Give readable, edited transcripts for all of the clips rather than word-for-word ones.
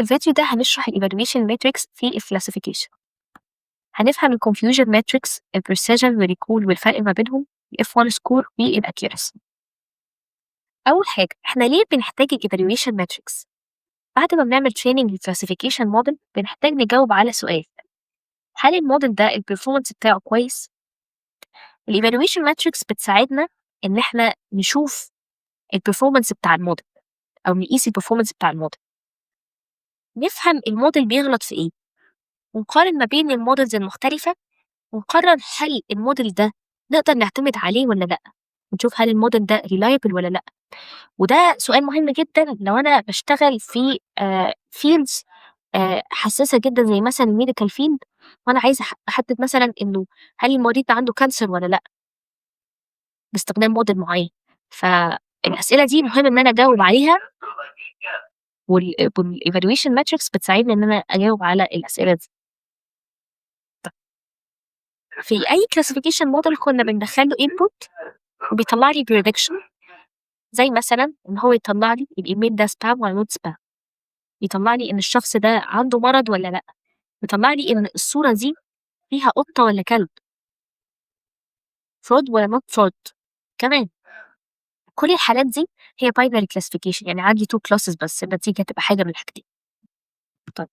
في الفيديو ده هنشرح ال evaluation metrics في ال classification. هنفهم ال confusion matrix، ال precision وال recall والفرق ما بينهم، ال F1 score وال accuracy. أول حاجة، احنا ليه بنحتاج ال evaluation matrix؟ بعد ما بنعمل training لل classification model بنحتاج نجاوب على سؤال: هل الموديل ده ال performance بتاعه كويس؟ ال evaluation matrix بتساعدنا إن احنا نشوف ال performance بتاع الموديل أو نقيس ال performance بتاع الموديل، نفهم الموديل بيغلط في إيه، ونقارن ما بين ال models المختلفة، ونقرر هل الموديل ده نقدر نعتمد عليه ولا لأ، ونشوف هل الموديل ده reliable ولا لأ. وده سؤال مهم جدا لو أنا بشتغل في fields حساسة جدا زي مثلا ال medical field، وأنا عايزة أحدد مثلا إنه هل المريض ده عنده cancer ولا لأ باستخدام موديل معين. فالأسئلة دي مهم إن أنا أجاوب عليها، وال evaluation matrix بتساعدني إن أنا أجاوب على الأسئلة دي. في أي classification model كنا بندخل له input وبيطلع لي prediction، زي مثلا إن هو يطلع لي الإيميل ده spam ولا not spam، يطلع لي إن الشخص ده عنده مرض ولا لأ، يطلع لي إن الصورة دي فيها قطة ولا كلب، fraud ولا not fraud. كمان كل الحالات دي هي binary classification، يعني عندي two classes بس، النتيجة هتبقى حاجة من الحاجتين. طيب،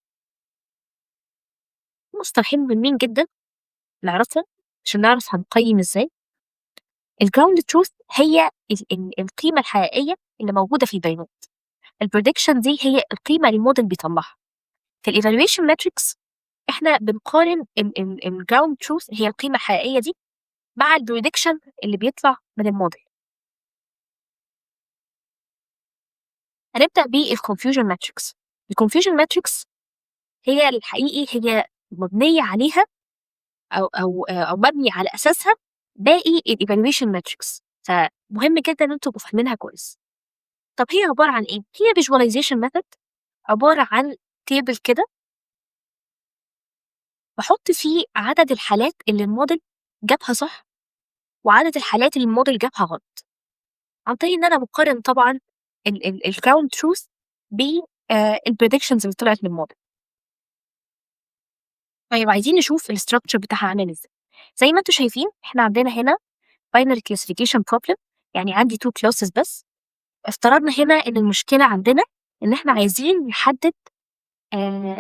مصطلحين مهمين جدا نعرفهم عشان نعرف هنقيم ازاي. ال ground truth هي القيمة الحقيقية اللي موجودة في البيانات، ال prediction دي هي القيمة اللي الموديل بيطلعها. في ال evaluation metrics احنا بنقارن ال ground truth هي القيمة الحقيقية دي مع ال prediction اللي بيطلع من الموديل. هنبدأ بال confusion matrix. ال confusion matrix هي الحقيقي هي مبنية عليها أو مبني على أساسها باقي ال evaluation metrics، فمهم جدا إن انتوا تبقوا فاهمينها كويس. طب هي عبارة عن إيه؟ هي visualization method، عبارة عن table كده بحط فيه عدد الحالات اللي الموديل جابها صح وعدد الحالات اللي الموديل جابها غلط، عن طريق إن أنا بقارن طبعاً ال ground truth ب ال predictions اللي طلعت من الموديل. طيب عايزين نشوف ال structure بتاعها عامل ازاي. زي ما انتم شايفين احنا عندنا هنا binary classification problem، يعني عندي two classes بس. افترضنا هنا ان المشكلة عندنا ان احنا عايزين نحدد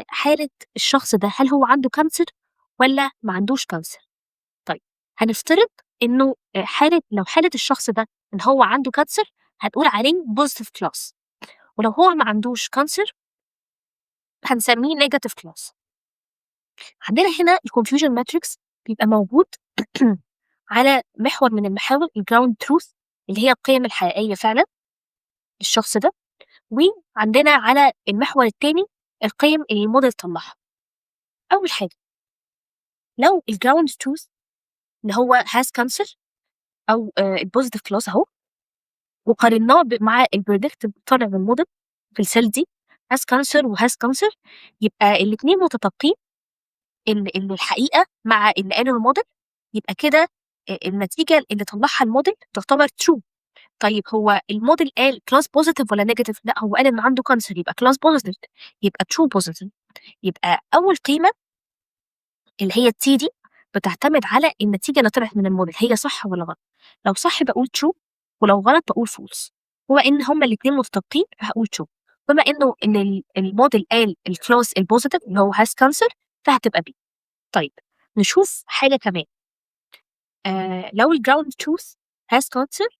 حالة الشخص ده، هل هو عنده cancer ولا ما عندوش cancer. طيب هنفترض انه لو حالة الشخص ده ان هو عنده cancer هنقول عليه positive class، ولو هو ما عندوش cancer هنسميه negative class. عندنا هنا ال confusion matrix بيبقى موجود على محور من المحاور ال ground truth اللي هي القيم الحقيقية فعلا للشخص ده، وعندنا على المحور الثاني القيم اللي الموديل طلعها. أول حاجة لو ال ground truth اللي هو has cancer أو ال positive class أهو، وقارناه مع ال predicted طالع من الموديل في ال cell دي has cancer و has cancer، يبقى الاتنين متطابقين اللي الحقيقة مع اللي قاله الموديل، يبقى كده النتيجة اللي طلعها الموديل تعتبر true. طيب هو الموديل قال class positive ولا negative؟ لا، هو قال إن عنده cancer، يبقى class positive، يبقى true positive. يبقى أول قيمة اللي هي T دي بتعتمد على النتيجة اللي طلعت من الموديل، هي صح ولا غلط. لو صح بقول true، ولو غلط بقول false. هو إن هما الاتنين متطابقين فهقول true. بما إنه إن الموديل قال ال class ال positive اللي هو has cancer فهتبقى P. طيب نشوف حاجة كمان. لو ال ground truth has cancer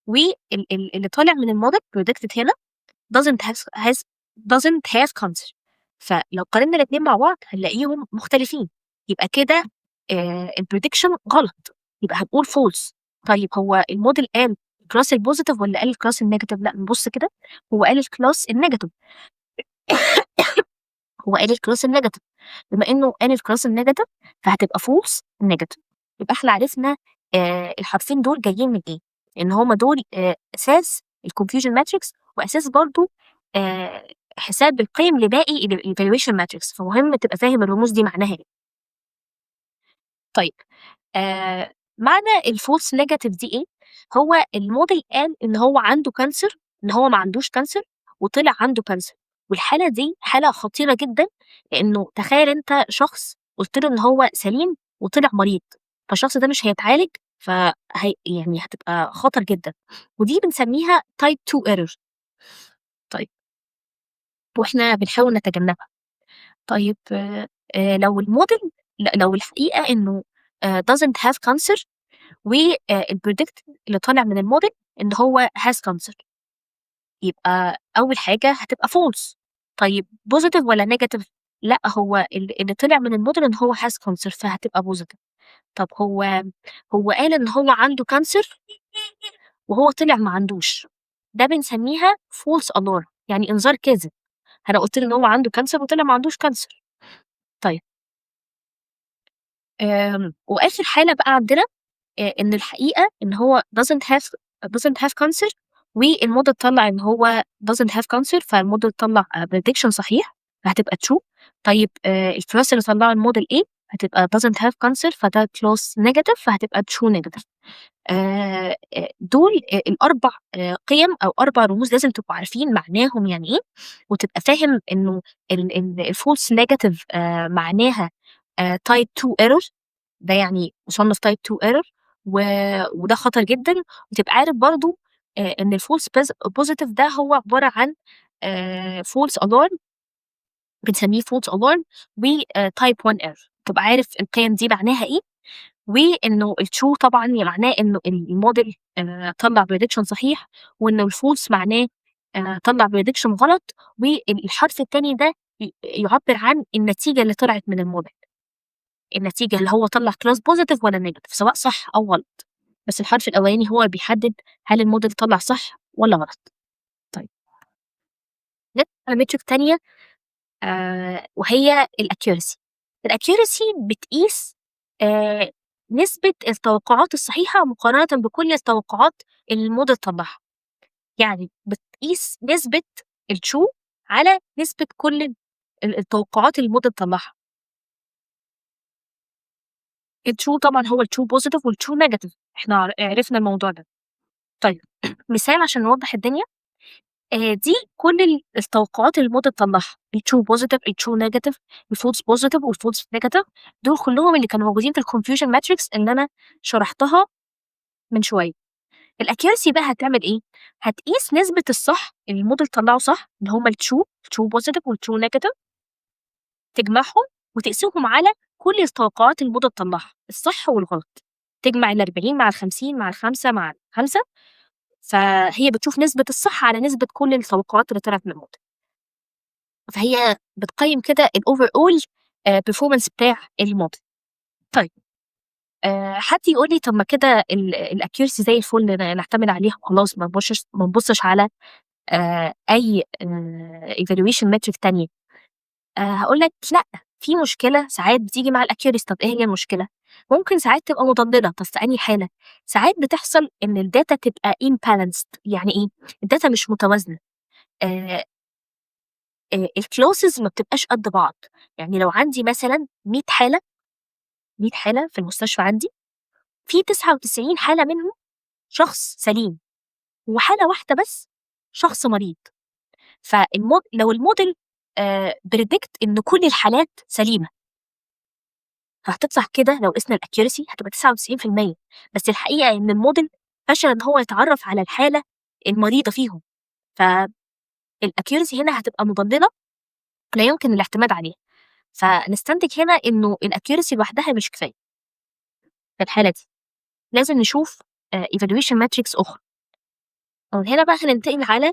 واللي طالع من الموديل predicted هنا doesn't have cancer، فلو قارنا الاتنين مع بعض هنلاقيهم مختلفين، يبقى كده ال prediction غلط، يبقى هنقول false. طيب هو الموديل قال class ال positive ولا قال ال class ال negative؟ لا، نبص كده، هو قال ال class ال negative. هو قال ال class ال negative، بما انه قال ال class ال negative فهتبقى false negative. يبقى احنا عرفنا الحرفين دول جايين من ايه، ان هما دول اساس ال confusion matrix واساس برضو حساب القيم لباقي ال evaluation matrix، فمهم تبقى فاهم الرموز دي معناها ايه. طيب معنى ال false negative دي ايه؟ هو الموديل قال ان هو عنده cancer، ان هو ما عندوش cancer، وطلع عنده cancer. والحالة دي حالة خطيرة جدًا، لإنه تخيل أنت شخص قُلت له إن هو سليم وطلع مريض، فالشخص ده مش هيتعالج، فهي يعني هتبقى خطر جدًا، ودي بنسميها type 2 error. طيب، وإحنا بنحاول نتجنبها. طيب، لو الموديل لو الحقيقة إنه doesn't have cancer وال predict اللي طالع من الموديل إن هو has cancer، يبقى أول حاجة هتبقى false. طيب، positive والّا negative؟ لأ، هو اللي طلع من الموديل إن هو has cancer، فهتبقى positive. طب هو قال إن هو عنده cancer وهو طلع ما عندوش، ده بنسميها false alarm، يعني إنذار كاذب. أنا قُلت له إن هو عنده cancer وطلع ما عندوش cancer. طيب. وآخر حالة بقى عندنا إن الحقيقة إن هو doesn't have cancer وال model طلّع إن هو doesn't have cancer، فال model طلّع prediction صحيح، فهتبقى true. طيب، ال class اللي طلّعه الموديل إيه؟ هتبقى doesn't have cancer، فده class negative، فهتبقى true negative. دول ال4 قِيَم أو 4 رموز لازم تبقوا عارفين معناهم يعني إيه، وتبقى فاهم إنه ال ال الfalse negative معناها type 2 error، ده يعني مصنف type 2 error وده خطر جدًا، وتبقى عارف برضه إن الfalse positive ده هو عبارة عن false alarm، بنسميه false alarm و type 1 error. تبقى عارف القيم دي معناها إيه، وإنه الtrue طبعًا معناه إنه الموديل طلّع prediction صحيح، وإنه الfalse معناه طلّع prediction غلط، والحرف التاني ده يعبّر عن النتيجة اللي طلعت من الموديل. النتيجة اللي هو طلّع class positive والّا negative، سواء صح أو غلط، بس الحرف الأولاني هو اللي بيحدد هل الموديل طلّع صح والّا غلط. طيب. ندخل على metric تانية وهي الaccuracy. الaccuracy بتقيس نسبة التوقعات الصحيحة مقارنةً بكل التوقعات اللي الموديل طلّعها. يعني بتقيس نسبة الtrue على نسبة كل التوقعات اللي الموديل طلّعها. الtrue طبعًا هو الtrue positive والtrue negative، إحنا عرفنا الموضوع ده. طيب، مثال عشان نوضّح الدنيا، دي كل التوقعات اللي الموديل طلّعها، الtrue positive، الtrue negative، الfalse positive والfalse negative، دول كلّهم اللي كانوا موجودين في الconfusion matrix اللي أنا شرحتها من شوية. الaccuracy بقى هتعمل إيه؟ هتقيس نسبة الصح اللي الموديل طلّعه صح، اللي هم الtrue positive والtrue negative، تجمعهم وتقسمهم على كل التوقعات اللي الموديل طلّعها، الصح والغلط. تجمع ال40 مع ال50 مع ال5 مع ال5، فهي بتشوف نسبة الصح على نسبة كل التوقعات اللي طلعت من الموديل. فهي بتقيّم كده الoverall performance بتاع الموديل. طيب، حد يقول لي: طب ما كده الaccuracy زي الفل، نعتمد عليها وخلاص، ما نبُصّش على أي evaluation metric تانية. هاقول لك لأ، في مشكلة ساعات بتيجي مع الaccuracy. طب إيه هي المشكلة؟ ممكن ساعات تبقى مضلِّلة. طب في أنهي حالة؟ ساعات بتحصل إن الdata تبقى imbalanced. يعني إيه؟ الdata مش متوازنة. الclasses ما بتبقاش قد بعض، يعني لو عندي مثلًا 100 حالة، 100 حالة في المستشفى عندي، في 99 حالة منهم شخص سليم، وحالة واحدة بس شخص مريض. لو الموديل predict إن كل الحالات سليمة، فهتطلع كده لو قِسنا الaccuracy هتبقى 99%، بس الحقيقة إن الموديل فشل إن هو يتعرّف على الحالة المريضة فيهم، فالaccuracy هنا هتبقى مضلِّلة لا يمكن الاعتماد عليها. فنستنتج هنا إنه الaccuracy لوحدها مش كفاية. في الحالة دي لازم نشوف evaluation metrics أخرى. ومن هنا بقى هننتقل على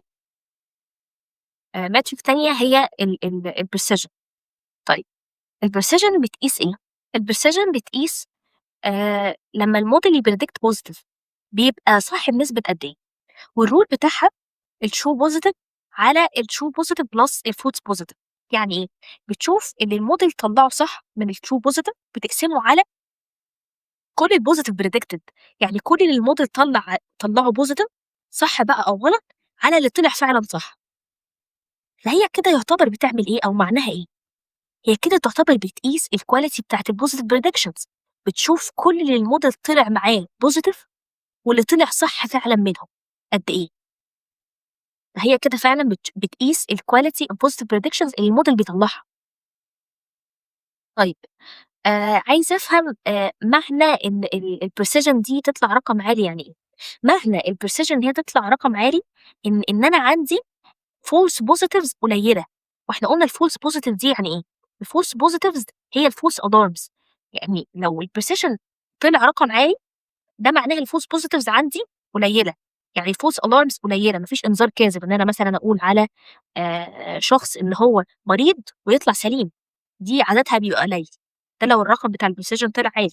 metric تانية هي ال ال الprecision. طيب، الprecision بتقيس إيه؟ الprecision بتقيس لمّا الmodel يpredict positive بيبقى صح بنسبة قد إيه؟ والrule بتاعها الtrue positive على الtrue positive plus الfalse positive. يعني إيه؟ بتشوف اللي الموديل طلّعه صح من الtrue positive بتقسمه على كل الpositive predicted، يعني كل اللي الموديل طلّعه positive، صح بقى أو غلط، على اللي طلع فعلًا صح. فهي كده يعتبر بتعمل إيه أو معناها إيه؟ هي كده تعتبر بتقيس الquality بتاعة الpositive predictions، بتشوف كل اللي الموديل طلع معاه positive واللي طلع صح فعلًا منهم قد إيه. فهي كده فعلًا بتقيس الquality of positive predictions اللي الmodel بيطلّعها. طيب، عايزة أفهم معنى إن الprecision دي تطلع رقم عالي يعني إيه؟ معنى الprecision إن هي تطلع رقم عالي إن أنا عندي false positives قليلة، وإحنا قُلنا الfalse positive دي يعني إيه؟ الfalse positives هي الfalse alarms، يعني لو الprecision طلع رقم عالي ده معناه الfalse positives عندي قليلة، يعني false alarms قليلة، ما فيش إنذار كاذب إن أنا مثلًا أقول على شخص إن هو مريض ويطلع سليم، دي عددها بيبقى قليل، ده لو الرقم بتاع الprecision طلع عالي،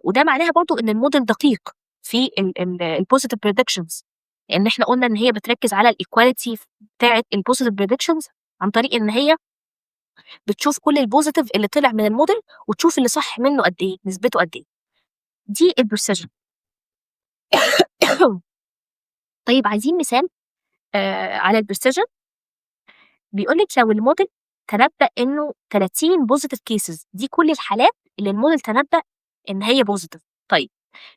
وده معناها برضه إن الmodel دقيق في ال ال الpositive predictions، لإن إحنا قُلنا إن هي بتركّز على الequality بتاعة الpositive predictions عن طريق إن هي بتشوف كل الpositive اللي طلع من الmodel وتشوف اللي صح منه قد إيه، نسبته قد إيه. دي الprecision. طيب، عايزين مثال على الprecision. بيقول لِك لو الmodel تنبأ إنه 30 positive cases، دي كل الحالات اللي الmodel تنبأ إن هي positive. طيب،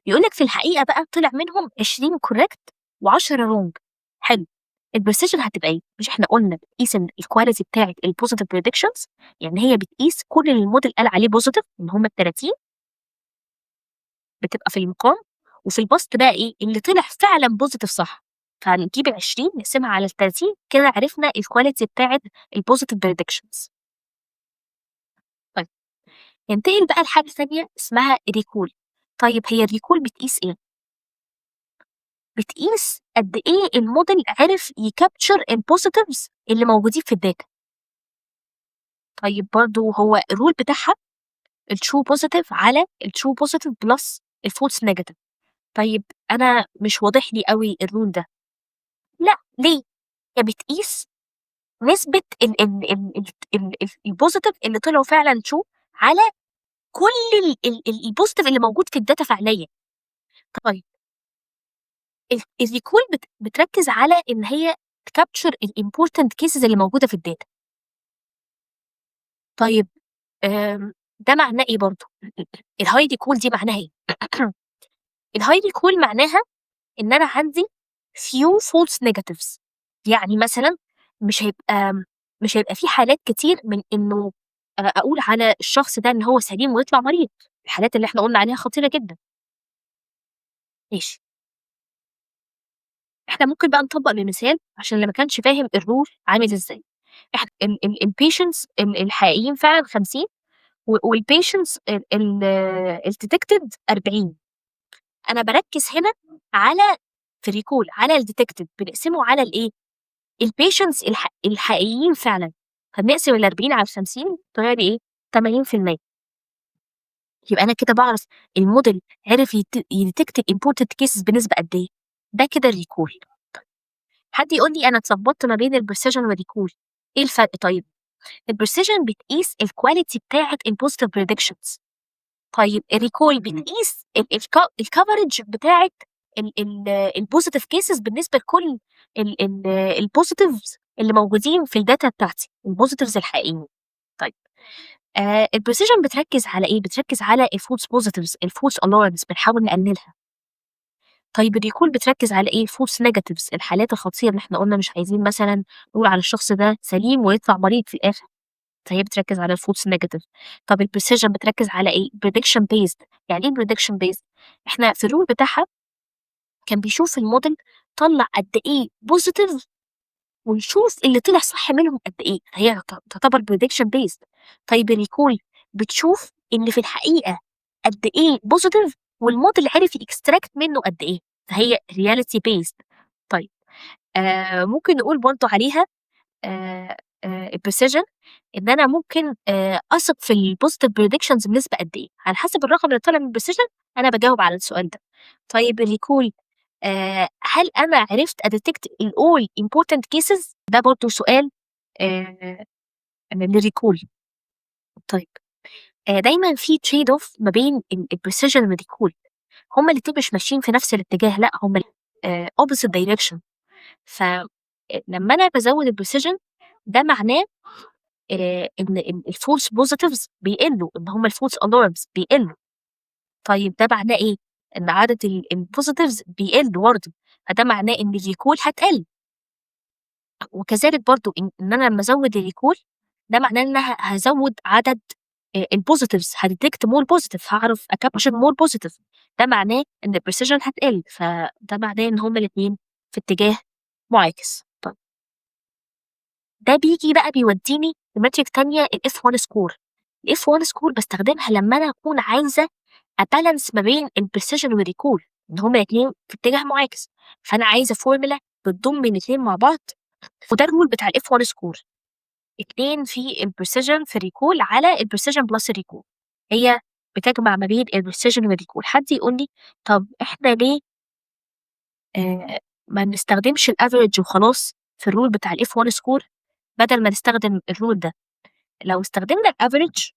بيقول لك في الحقيقة بقى طلع منهم 20 correct و10 wrong. حلو، الprecision هتبقى إيه؟ مش إحنا قُلنا بتقيس الquality بتاعة الpositive predictions؟ يعني هي بتقيس كل اللي الmodel قال عليه positive اللي هم ال30 بتبقى في المقام، وفي البسط بقى إيه؟ اللي طلع فعلًا positive صح، فهنجيب ال20 نقسمها على ال30، كده عرفنا الquality بتاعة الpositive predictions. طيب، ننتقل بقى لحاجة تانية اسمها recall. طيب، هي الrecall بتقيس إيه؟ بتقيس قد إيه الmodel عرف يcapture الpositives اللي موجودين في الdata. طيب، برضه هو الrule بتاعها الtrue positive على الtrue positive plus الfalse negative. طيب، أنا مش واضح لي أوي الrule ده. لأ، ليه؟ هي بتقيس نسبة ال ال ال ال ال ال الpositive اللي طلعوا فعلًا true على كل ال الpositive اللي موجود في الdata فعليًا. طيب، الrecall بتركّز على إن هي تcapture الimportant cases اللي موجودة في الdata. طيب، ده معناه إيه برضه؟ الhigh recall دي معناها إيه؟ الhigh recall معناها إن أنا عندي few false negatives، يعني مثلًا مش هيبقى في حالات كتير من إنه أقول على الشخص ده إن هو سليم ويطلع مريض، الحالات اللي إحنا قُلنا عليها خطيرة جدًا. ماشي. إحنا ممكن بقى نطبّق بمثال عشان اللي ما كانش فاهم الrule عامل إزاي. إحنا ال ال الpatients الحقيقيين فعلًا 50 والpatients ال ال الdetected 40. أنا باركّز هنا على في الrecall على الdetected، بنقسمه على الإيه، الpatients الحقيقيين فعلًا، فبنقسم ال40 على ال50، طلع لي إيه، 80%. يبقى أنا كده باعرف الmodel عرف يdetect الimportant cases بنسبة قد إيه، ده كده الrecall. طيب، حد يقول لي أنا اتلخبطت ما بين الprecision والrecall، إيه الفرق طيب؟ الprecision بتقيس الquality بتاعة الpositive predictions. طيب، الrecall بتقيس ال الك الcoverage بتاعة ال الpositive cases بالنسبة لكل ال الpositives اللي موجودين في الdata بتاعتي، الpositives الحقيقيين. طيب، الprecision بتركّز على إيه؟ بتركّز على الfalse positives، الfalse alarms بنحاول نقللها. طيب، الrecall بتركّز على إيه؟ false negatives، الحالات الخطيرة اللي إحنا قُلنا مش عايزين مثلًا نقول على الشخص ده سليم ويطلع مريض في الآخر، فهي بتركّز على الfalse negative. طب الprecision بتركّز على إيه؟ prediction based. يعني إيه prediction based؟ إحنا في الrule بتاعها كان بيشوف الmodel طلّع قد إيه positive ونشوف اللي طلع صح منهم قد إيه، فهي تعتبر prediction based. طيب، الrecall بتشوف إن في الحقيقة قد إيه positive والmodel عرف يextract منه قد إيه، فهي reality based. طيب، ممكن نقول برضه عليها الprecision إن أنا ممكن أثق في الpositive predictions بنسبة قد إيه، على حسب الرقم اللي طالع من الprecision أنا باجاوب على السؤال ده. طيب، الrecall هل أنا عرفت أdetect الall important cases؟ ده برضه سؤال للrecall. طيب، دايمًا في trade off ما بين الprecision والrecall، هُم الاتنين مش ماشيين في نفس الاتجاه، لأ، هُم opposite direction. ف لمّا أنا بازوّد الprecision ده معناه إن الfalse positives بيقلّوا، إن هُم الfalse alarms بيقلّوا. طيب، ده معناه إيه؟ إن عدد الpositives بيقل برضه، فده معناه إن الrecall هتقل. وكذلك برضه إن أنا لمّا أزوّد الrecall ده معناه إن أنا هازوّد عدد الpositives، ها detect more positive، هاعرف أcapture more positive، ده معناه إن الprecision هتقل، فده معناه إن هُم الاتنين في اتجاه معاكس. طيب. ده بييجي بقى بيوديني لmetric تانية، الF1 score. الF1 score باستخدمها لمّا أنا أكون عايزة أbalance ما بين الprecision والrecall، إن هُم الاتنين في اتجاه معاكس، فأنا عايزة formula بتضم الاتنين مع بعض، وده الrule بتاع الF1 score: 2 في الprecision في الrecall على الprecision plus الrecall، هي بتجمع ما بين الprecision والrecall. حد يقول لي: طب إحنا ليه ما نستخدمش الaverage وخلاص في الrule بتاع الF1 score بدل ما نستخدم الrule ده؟ لو استخدمنا الaverage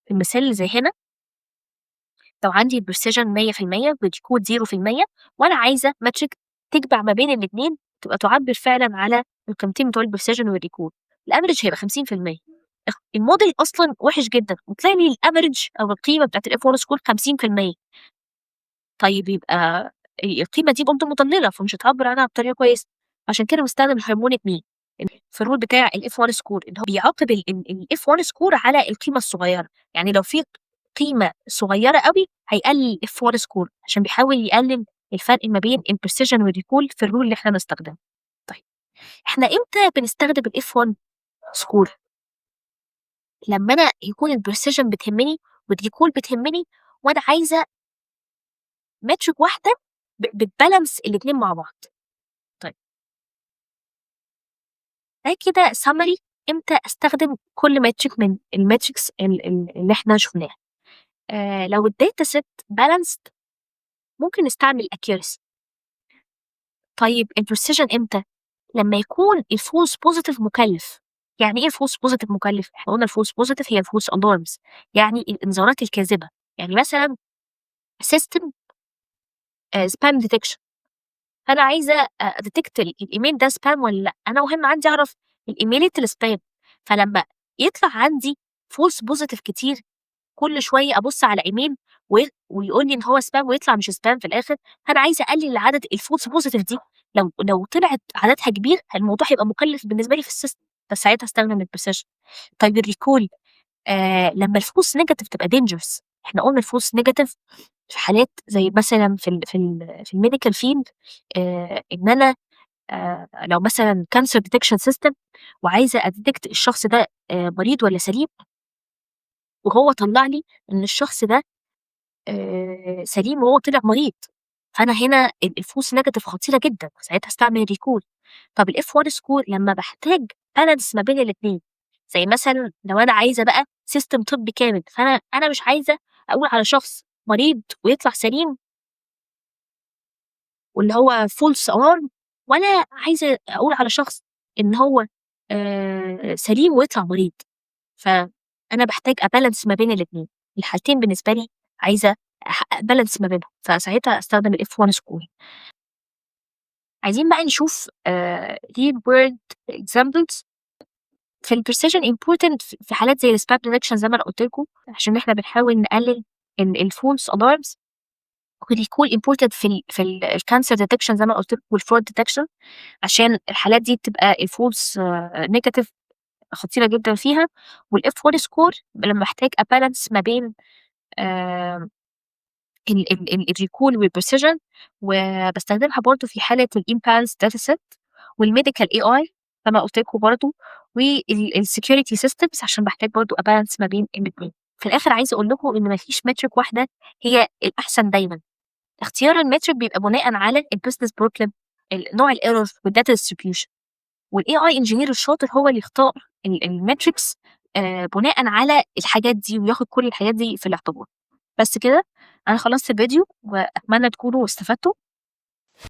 في المثال اللي زي هنا، لو عندي الprecision 100% والrecall 0% وأنا عايزة metric تجمع ما بين الاتنين، تبقى تعبّر فعلًا على القيمتين بتوع الprecision والrecall، الaverage هيبقى 50%. الموديل أصلًا وِحِش جدًا وطلع لي الaverage أو القيمة بتاعة الF1 score 50%. طيب، يبقى القيمة دي برضه مضللة، فمش هتعبّر عنها بطريقة كويسة، عشان كده بنستخدم الharmonic mean في الrule بتاع الF1 score، إن هو بيعاقب ال الF1 score على القيمة الصغيرة، يعني لو في قيمة صغيرة أوي هيقلل الF1 score عشان بيحاول يقلل الفرق ما بين الprecision والrecall في الrule اللي إحنا بنستخدمه. طيب، إحنا إمتى بنستخدم الF1 score؟ لمّا أنا يكون الprecision بتهمني والrecall بتهمني وأنا عايزة metric واحدة بتbalance الاتنين مع بعض. طيب. ده كده summary إمتى أستخدم كل metric من الmetrics ال ال اللي إحنا شُفناها. لو الdata set balanced ممكن نستعمل accuracy. طيب، الprecision إمتى؟ لمّا يكون الfalse positive مكلِّف. يعني إيه الfalse positive مكلِّف؟ إحنا قُلنا الfalse positive هي الfalse alarms، يعني الإنذارات الكاذبة، يعني مثلًا system spam detection، فأنا عايزة أdetect الإيميل ده spam والّا لأ، أنا مهم عندي أعرف الإيميلات الspam، فلمّا يطلع عندي false positive كتير، كل شوية أبُص على إيميل ويقول لي إن هو spam ويطلع مش spam في الآخر، فأنا عايزة أقلل عدد الfalse positive دي، لو طلعت عددها كبير الموضوع هيبقى مكلِّف بالنسبة لي في الsystem، فساعتها أستخدم الprecision. طيب، الrecall لمّا الfalse negative تبقى dangerous. إحنا قُلنا الfalse negative في حالات زي مثلًا في الmedical field، إن أنا لو مثلًا cancer detection system وعايزة أdetect الشخص ده مريض والّا سليم، وهو طلّع لي إن الشخص ده سليم وهو طلع مريض، فأنا هنا الfalse negative خطيرة جدًا، ساعتها أستعمل recall. طب الF1 score لمّا باحتاج balance ما بين الاتنين، زي مثلًا لو أنا عايزة بقى system طبي كامل، فأنا مش عايزة أقول على شخص مريض ويطلع سليم واللي هو false alarm، ولا عايزة أقول على شخص إن هو سليم ويطلع مريض، فأنا باحتاج أbalance ما بين الاتنين، الحالتين بالنسبة لي عايزة أحقق balance ما بينهم، فساعتها أستخدم الF1 score. عايزين بقى نشوف real world examples. في الprecision important في حالات زي الspam detection زي ما أنا قُلت لكم، عشان إحنا بنحاول نقلل الfalse alarms، وrecall important في الcancer detection زي ما قُلت لكم، والfraud detection، عشان الحالات دي بتبقى الfalse negative خطيرة جدًا فيها، والF1 score لمّا باحتاج أbalance ما بين ال ال ال الrecall والprecision، وباستخدمها برضه في حالة الimbalanced data set والmedical AI زي ما قُلت لكم برضه، وال الsecurity systems عشان باحتاج برضه أbalance ما بين الاتنين. في الآخر عايزة أقول لكم إن ما فيش metric واحدة هي الأحسن دايمًا. اختيار الmetric بيبقى بناءً على الbusiness problem، نوع الerror والdata distribution، والAI engineer الشاطر هو اللي يختار الmetrics بناءً على الحاجات دي وياخد كل الحاجات دي في الاعتبار. بس كده، أنا خلصت الفيديو وأتمنى تكونوا استفدتوا.